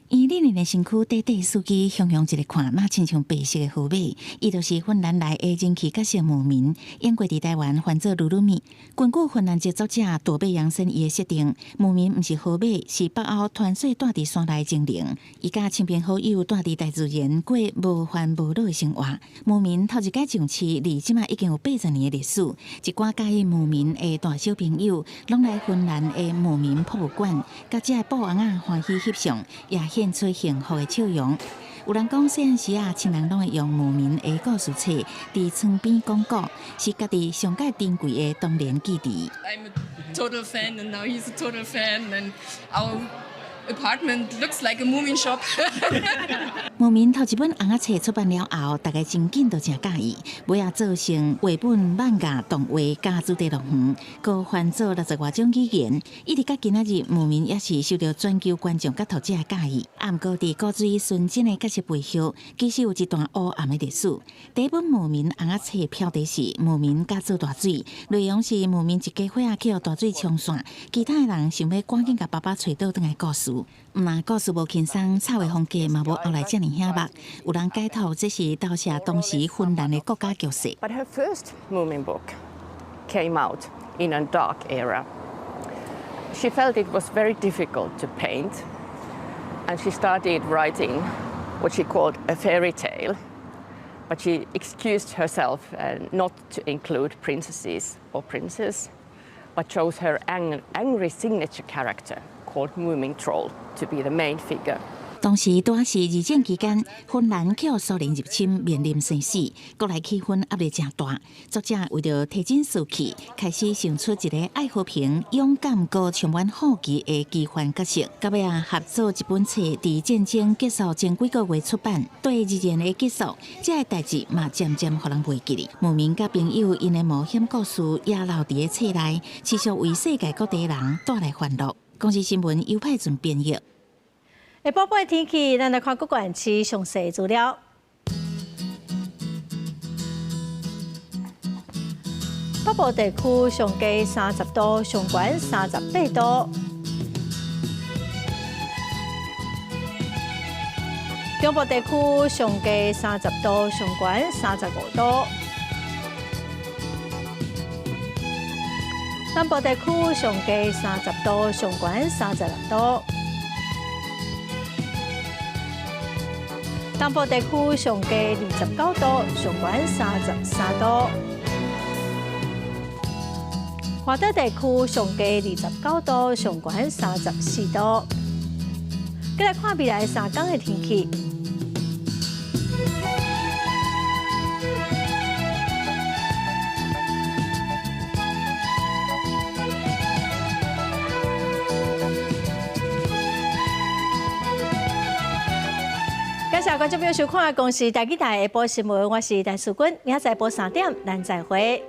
圓潤潤的身軀，短短四肢，雄雄一个看，若親像白色的河馬。伊就是芬蘭來的人氣角色姆明，英國佇台灣翻做魯魯米。根據芬蘭籍作者朵貝楊森伊的設定，姆明毋是河馬，是北歐傳說蹛佇山內精靈。伊佮親朋好友蹛佇大自然過無煩無惱的生活。姆明頭一擺上市，離這馬已經有80年的歷史。一寡佮意姆明的大小朋友，攏來芬蘭的姆明博物館，佮這个布翁仔歡喜翕相，也現出幸福的笑容。有人講，細漢時啊，親人攏會用姆明的故事冊佇床邊講古，是家己上蓋珍貴的童年記憶。 I'm a total fan, and now he's a total fan, and our apartment looks like a Moomin shop. 姆明頭一本尪仔冊出版了後，大家真緊都誠佮意，尾仔做成繪本、漫畫、動畫佮主題樂園，閣翻做60外種語言。一直到今仔日，姆明也是受到全球觀眾佮讀者的佮意。啊，毋過佇古錐純真的角色背後，其實有一段烏暗的歷史。第一本姆明尪仔冊標題是《姆明佮做大水》，內容是姆明一家伙仔去予大水沖散，其他的人想欲趕緊共爸爸揣倒轉來故事。毋但故事無輕鬆，插畫風格嘛無後來遮爾醒目。有人解讀這是投射當時芬蘭的國家局勢。 But her first Moomin book came out in a dark era. She felt it was very difficult to paint, and she started writing what she called a fairy tale. But she excused herself not to include princesses or princes, but chose her angry signature character called Moomin Troll to be the main figure. 當時拄仔是二戰期間，芬蘭去予蘇聯入侵，面臨生死，國內氣氛壓力誠大。作者為著提振士氣，開始想出一個愛和平、勇敢、閣充滿好奇的奇幻角色。到尾仔合做一本冊，佇戰爭結束前幾個月出版。對二戰的結束，這个代誌嘛漸漸予人袂記得。姆明佮朋友𪜶的冒險故事也留佇咧冊內，持續為世界各地人帶來歡樂。公視新聞尤派準編譯。下晡半天氣，咱來看各縣市詳細資料。部地區上低30度，上懸38度。中部地區上低30度，上懸35度。南部地區上低30度，上懸36度。東部地區上低29度，上懸33度。華東地區上低29度，上懸34度。閣來看未來3工的天氣。感謝觀眾朋友收看《公視台語台》下晡新聞，我是陳淑君，明仔載晡3點，咱再會。